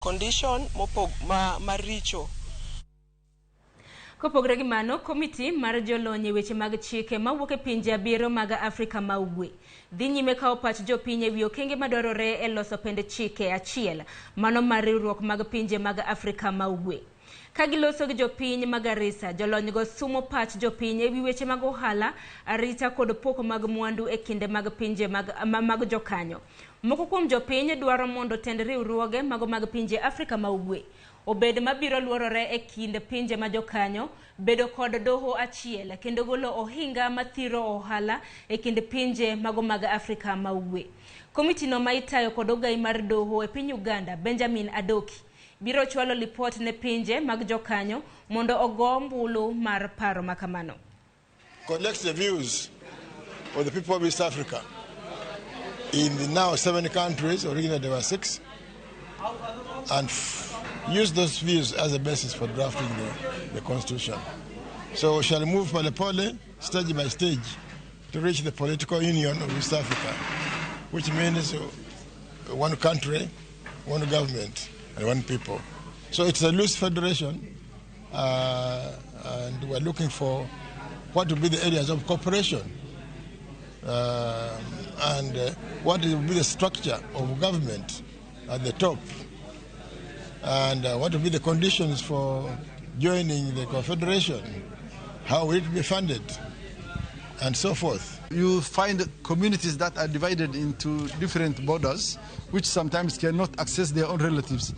Condition mopog ma maricho. Kopogore gi mano, komiti mar jolony e weche mag chike mawuok e pinje abiriyo mag Afrika ma Ugwe dhi nyime kawo pach jopiny e wi okenge madwarore e loso pend chike achiel mano mar riwruok mag pinje mag Afrika ma Ugwe. Ka giloso gi jopiny ma Garissa, jolonygo sumo pach jopiny e wi weche mag ohala, arita kod pok mag mwandu e kinde mag pinje mag, mag jokanyo. Moko kuom jopiny dwaro mondo tend riwruoge mago mag pinje Afrika ma Ugwe obed mabiro luorore e kind pinje ma jokanyo, bedo kod doho achiel kendo golo ohinga mathiro ohala e kind pinje mago mag Afrika ma Ugwe. Komitino ma itayo kod ogai mar doho e piny Uganda, Benjamin Adoki, biro chwalo lipot ne pinje mag jokanyo mondo ogo ombulu mar paro makamano. Collects the views of the people of East Africa in the now seven countries, originally there were six, and use those views as a basis for drafting the constitution. So we shall move pole pole, stage by stage, to reach the political union of East Africa, which means one country, one government, and one people. So it's a loose federation, and we're looking for what will be the areas of cooperation and what will be the structure of government at the top, and what will be the conditions for joining the confederation, how will it be funded, and so forth. You find communities that are divided into different borders, which sometimes cannot access their own relatives.